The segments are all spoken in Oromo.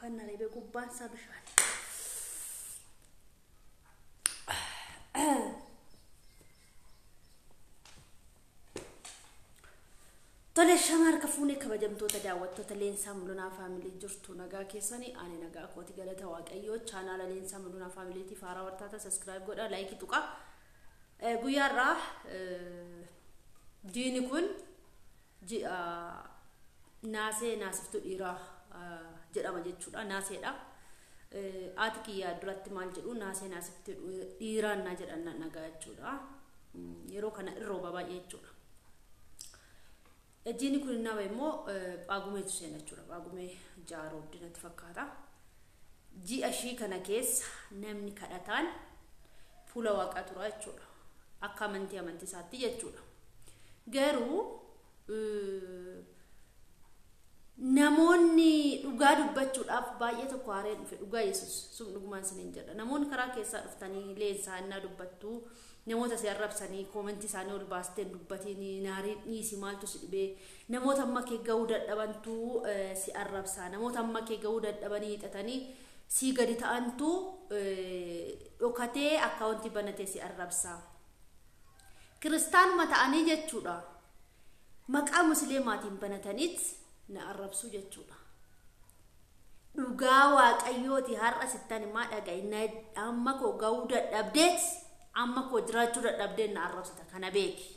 Kan na reebee gubbaan isaa bishaan. Tole shama harka fuunee kabajamtoota daawwattoota Leensaa Mul'unaa Faamilii jirtu nagaa keessanii ani nagaa kooti galata Waaqayyoo chaanaala Leensaa Mul'unaa Faamiliitiif haaraa wartaata subscribe godhaa like tuqaa. Guyyaa irraa jiini kun ji'a naasee naasiftuu dhiiraa jedhama jechuudha. Naaseedha. Haati kiyyaa duratti maal jedhu naasee naasiftuu dhiiraan naa jedhan nagaa jechuudha. Yeroo kana irrooba baay'ee jechuudha. Jiini kun nama immoo phaagumeetu seena jechuudha. Phaagumee jaaroo natti fakkaata. Ji'a ishii kana keessa namni kadhataan fuula waaqaa tura jechuudha. Akka amantii isaatti jechuudha. Garuu namoonni dhugaa dubbachuudhaaf baay'ee tokko haaree dhufe dhugaa Yesuus sun dhugumaan isiniin jedha. Namoonni karaa keessaa dhuftanii leensaa innaa dubbattu namoota si arrabsanii comment isaanii ol baastee dubbatiin naarii dhiisi maaltu si dhibee namoota amma kee ga'uu dadhabantu si arrabsaa namoota amma kee ga'uu dadhabanii hiixatanii si gadi ta'antu dhokatee account banatee si arrabsaa. Kiristaanuma ta'anii jechuudha. Maqaa musliimaatiin banataniit na arrabsu jechuudha. Dhugaa Waaqayyooti har'a sittan himaa dhaga'i amma koo ga'uu dadhabdeet amma koo jiraachuu dadhabdeet na arrabsita kana beeki.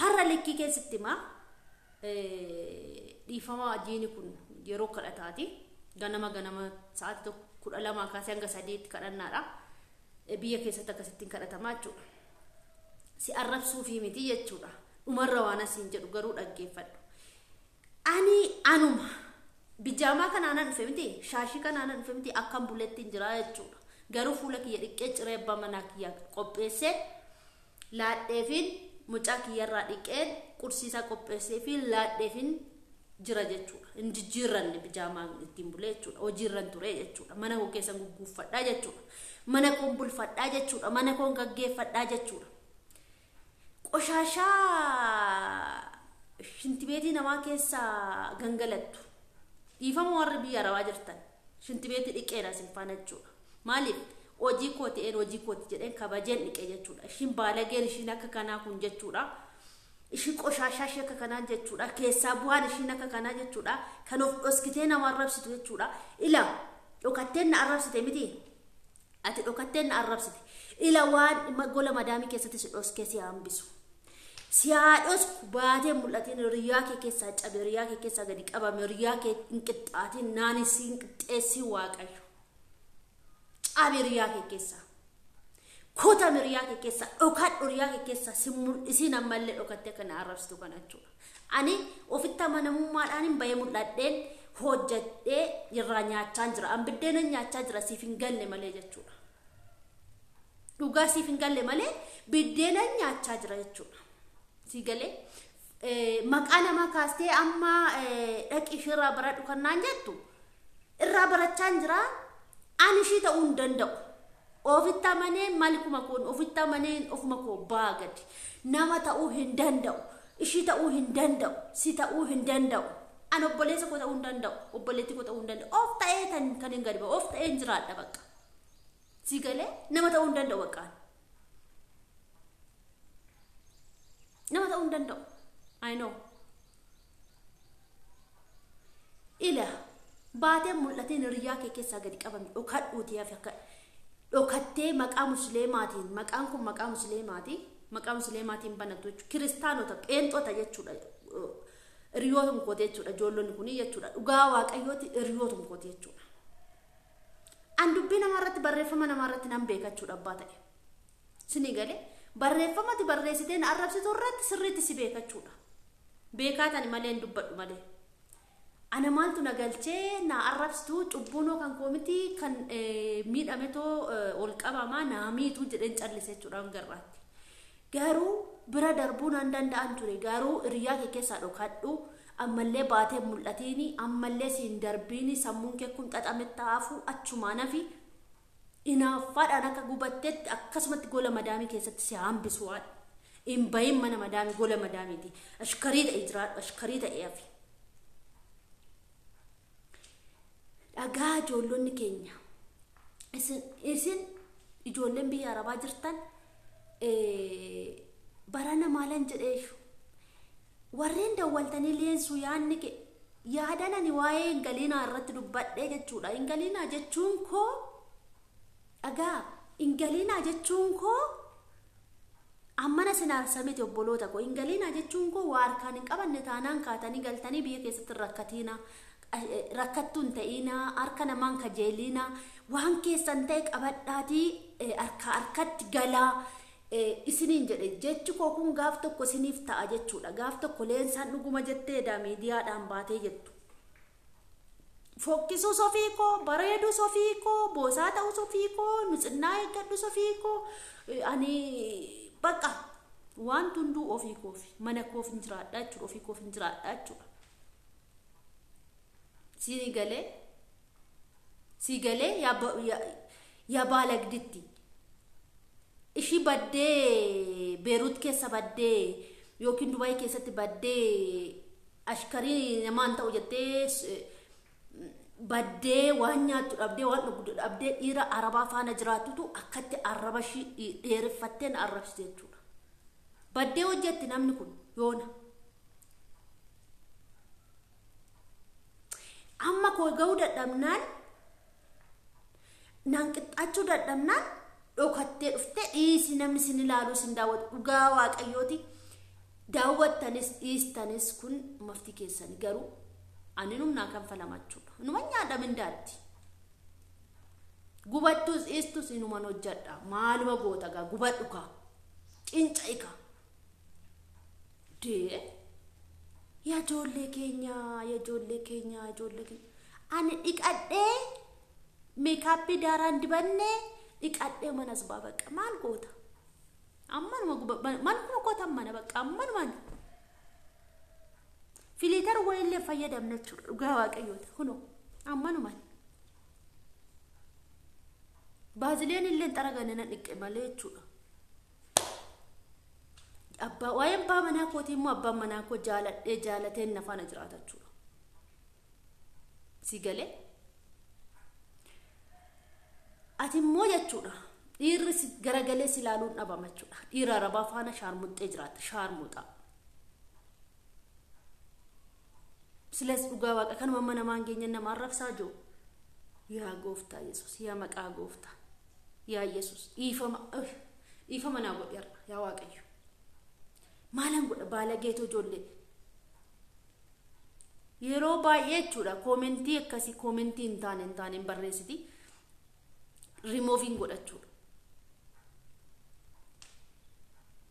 Har'a likkii keessatti himaa dhiifama jiini kun yeroo kadhataati. Ganama ganama sa'aatii 12 kaasee hanga 3tti kadhannaadha. Biyya keessatti akkasittiin kadhatamaa jechuudha. Si arrabsuufi miti jechuudha. Dhumarra waan asiin jedhu garuu dhaggeeffadhu. Ani anuma bijaamaa kanaanan dhufe miti shaashii kanaanan dhufe miti akkam buletti hin jira jechuudha. Garuu fuula kiyya dhiqqee ciree abbaa manaa kiyya qopheessee laadheefin mucaa kiyyarraa dhiqqeen qursiisaa qopheessee fi laadheefin jira jechuudha. Hin jijjiirranne bijaamaa ittiin bulee jechuudha. Hojiirran ture jechuudha. Mana koo keessan gugguuffadhaa jechuudha. Mana koon bulfadhaa jechuudha. Mana koon gaggeeffadhaa jechuudha. Qoshaashaa shintibeetii namaa keessaa gangalattu. Dhiifama warri biyya arabaa jirtan. Shintibeetii dhiqeera isin faana jechuudha. Maaliif hojii koo ta'een hojii kooti jedheen kabajeen dhiqee jechuudha. Ishiin baalageen ishiin akka kanaa kun jechuudha. Ishiin qoshaashaa ishee akka kanaa jechuudha. Keessaa bu'aan ishiin akka kanaa jechuudha. Kan of dhoskitee nama arrabsitu jechuudha. Ila dhokatteen na arrabsite miti. Ati dhokatteen na arrabsite. Ila waan gola madaamii keessatti si dhoskee si hambisu. Si haa dhosku baatee mul'atiin hiriyaa kee keessaa cabe hiriyaa kee keessaa gadi qabame hiriyaa kee hin qixxaatiin naanis hin qixxeessi Waaqayyo. Cabe hiriyaa kee keessaa. Kutame hiriyaa kee keessaa dhokadhu hiriyaa kee keessaa si mul'isiin ammallee dhokattee kana arrabsitu kana jechuudha. Ani ofitti amanamummaadhaan hin bahee mul'adheen hojjedhee irraa nyaachaa jira. An biddeena nyaachaa jira siif hin galle malee jechuudha. Dhugaa siif hin galle malee biddeena nyaachaa jira jechuudha. Si galee maqaa namaa kaastee amma dhaqi isheerraa baradhu kan naan jettu irraa barachaa jira. Ani ishii ta'uu hin danda'u. Ofitti amaneen malikuma koon ofitti amaneen ofuma koo baa gadi. Nama ta'uu hin danda'u. Ishii ta'uu hin danda'u. Si ta'uu hin danda'u. Ani obboleessa koo ta'uu hin danda'u. Obboleettii koo ta'uu hin danda'u. Of ta'ee kan hin gadi ba'u. Of ta'ee hin jiraadha bakka. Si galee nama ta'uu hin danda'u bakka. Nama ta'uu hin danda'u. I know. Ila baatee mul'ateen hiriyaa kee keessaa gadi qabame dhokadhuutii hafe akka dhokattee maqaa musliimaatiin maqaan kun maqaa musliimaati maqaa musliimaatiin banattu jechuudha. Kiristaanota pheenxota jechuudha. Hiriyootum kooti jechuudha. Ijoollonni kunii jechuudha. Dhugaa Waaqayyooti hiriyootum kooti jechuudha. An dubbii namaarratti barreeffama namaarratti nan beeka jechuudha abbaa ta'e. Sinii galee barreeffamati barreessitee na arrabsitu irratti sirriitti si beeka jechuudha. Beekaa tani malee hin dubbadhu malee. Ana maaltu na galchee na arrabsitu cubbuunoo kan koo miti kan miidhametoo ol qabamaa naa miitu jedheen callise jechuudha garraatti. Garuu bira darbuu nan danda'an ture garuu hiriyaa kee keessaa dhokadhu ammallee baatee mul'atiini ammallee siin darbiini sammuun kee kun xaxame taa'afu achumaan hafi inaaffaadhaan akka gubatteetti akkasumatti gola madaamii keessatti si hambisu waan hin bahin mana madaamii gola madaamiiti ashkarii ta'e jiraadhu ashkarii ta'e hafi. Dhagaa ijoollonni keenya isin ijoolleen biyya arabaa jirtan barana maalan jedheeshu warreen dawwaltanii leensuu yaanni kee yaadan ani waa'ee ingaliinaa irratti dubbadhee jechuudha. Ingaliinaa jechuun koo dhagaa ingaliinaa jechuun koo ammana sin aarsamiti obboloota koo. Ingaliinaa jechuun koo waa harkaan hin qabanne taanaan kaatanii galtanii biyya keessatti rakkatiina rakkattuu hin ta'iinaa, harka namaan kajeeliinaa, waan keessan ta'e qabadhaatii harka harkatti galaa isiniin jedhe. Jechi koo kun gaaf tokko isiniif ta'a jechuudha. Gaaf tokko leensaan dhuguma jetteedha miidiyaadhaan baatee jettu. Fokkisuu sofii koo, bareeduu sofii koo, boosaa ta'uu sofii koo, nutsinnaa eeggadhu sofii koo, ani bakka waan hunduu ofii koofi mana koof hin jiraadha jechuudha, ofii koof hin jiraadha jechuudha. Sii galee yaa baalagditti. Ishii baddee Beerut keessa baddee yookiin Dubaay keessatti baddee ashkarii namaan ta'u jettee baddee waan nyaattu dhabdee waan dhugdu dhabdee dhiira arabaa faana jiraattutu akkatti arraba ishii dheereffattee na arrabsite jechuudha. Baddee hojjetti namni kun yoona. Amma koo ga'uu dadhabnaan naan qixxaachuu dadhabnaan dhokattee dhuftee dhiisi namni sin ilaaluu sin daawwatu dhugaa waaqayyooti. Daawwattanis dhiistanis kun mafti keessani garuu ani numnaa kan falamachuudha. Numa nyaadha mindaatti. Gubattus dhiistus inuman hojjedha. Maaluma goota gaa gubadhu kaa. Cinca'i kaa. Dee yaa ijoollee keenya yaa ijoollee keenya yaa ijoollee keenya. Ani dhiqadhee meekaappii daaraan dibannee dhiqadhee manas baa bakka maal goota? Ammanuma guba manuma goota mana bakka ammanumaan. Filiitar wayiillee fayyadamna jechuudha dhugaa waaqayyoota kunoo ammanumaan. Baazileen illee xaragane na dhiqqe malee jechuudha. Abbaa waa'ee abbaa manaa kootii immoo abbaan manaa koo jaaladhee jaalateen na faana jiraata jechuudha. Si galee? Ati immoo jechuudha dhiirri garagalee si ilaaluun dhabama jechuudha. Dhiira arabaa faana shaarmuxxee jiraata shaarmuxaa. Silas dhugaa waaqa kanuma amma namaan keenya nama arrabsaa jiru. Yaa gooftaa Yesuus, yaa maqaa gooftaa, yaa Yesuus dhiifama naa godhi har'a yaa Waaqayyo. Maalan godha baalageetu ijoollee. Yeroo baay'ee jechuudha koomentii akkasii koomentii hin taane hin taane hin barreessiti. Rimooviin godhachuudha.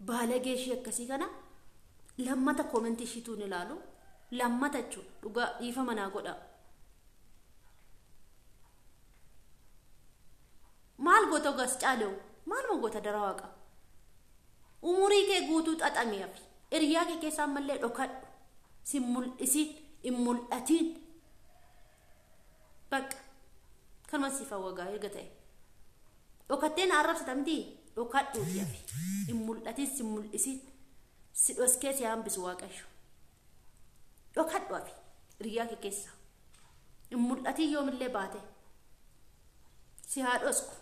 Baalagee ishee akkasii kana lammata koomentii ishiituu hin ilaalu. Lammata jechuudha dhugaa dhiifama naa godha. Maal goota ogaas caalewu? Maaluma goota dara waaqa? Umurii kee guutuu xaxamee hafi. Hiriyaa kee keessaa ammallee dhokadhu. Si mul'isiin hin mul'atiin. Bakka kanuma siif hawwagaa erga ta'e. Dhokattee na arrabsita miti dhokadhuuti hafi. Hin mul'atiin si mul'isiin. Si dhoskee si hambisu waaqayyo. Dhokadhu hafi hiriyaa kee keessa. Hin mul'atiin yoomillee baate. Si haa dhosku.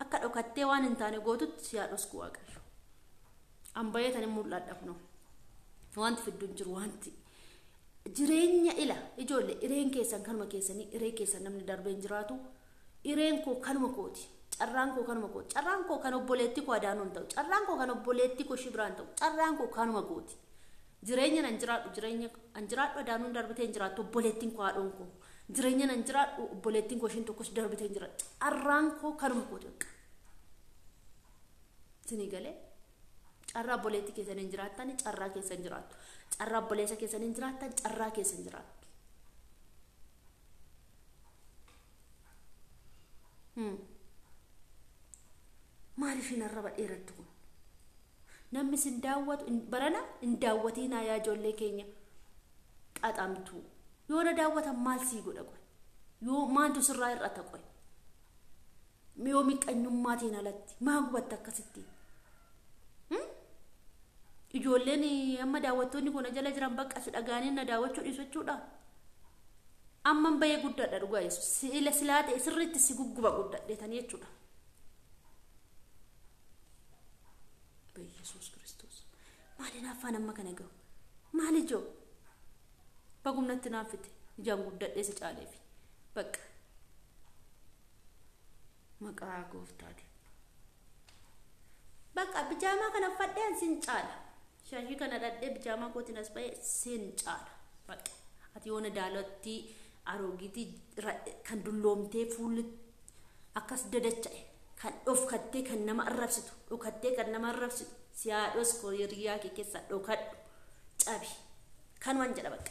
Akka dhokattee waan hin taane gootutti si haa dhosku waaqayyo. Ambayee hin mul'adha kunoo. Wanti fiddu hin jiru wanti jireenya ila ijoollee ireen keessan kanuma keessanii iree keessan namni darbee hin jiraatu. Ireen koo kanuma kooti. Carraan koo kanuma kooti. Carraan koo kan obboleetti koo adaanuu hin ta'u. Carraan koo kan obboleetti koo shibiraan ta'u. Carraan koo kanuma kooti. Jireenya nan jiraadhu jireenya an jiraadhu adaanuun darbitee hin jiraattu obboleettiin koo haadhoon koo. Jireenya nan jiraadhu obboleettiin koo ishiin tokkos darbitee hin jiraattu. Carraan koo kanuma kooti. Isinii galee carraa obboleettii keessan hin jiraattan carraa keessan jiraattu. Carraa obboleessa keessan hin jiraattan carraa keessan jiraattu. Maal ishiin arraba dheerattu kun? Namni sin daawwatu barana hin daawwatiinaa yaa ijoollee keenya xaxamtu. Yoo na daawwatan maal sii godha qoy? Yoo maaltu sirraa hir'ata qoy? Yoo miqqanyummaatiin alatti maa gubatta akkasitti? Ijoolleen amma daawwattoonni kun jala jiran bakka si dhagaanii na daawwachuu dhiisu jechuudha. Amman bahee guddaadha dhugaa Yesuus. Siila silaa ta'e sirriitti si gugguba guddadheetanii jechuudha. Yesuus Kiristoos. Maali naaffaan amma kana gahu? Maali ijoo? Bagumnatti naaffite ijaan guddadhee si caaleefi. Bakka. Maqaa gooftaati. Bakka bijaamaa kana uffadheen sin caala. Shaashii kana dhadhee bijaamaa kootiin as ba'ee sin caala. Bakka. Ati yoona daalatti aroogitii kan dulloomtee fuulli akkas dadacha'e kan dhofkattee kan nama arrabsitu dhokattee kan nama arrabsitu si haadhos hiriyaa kee keessaa dhokadhu cabi kanumaan jedha bakka.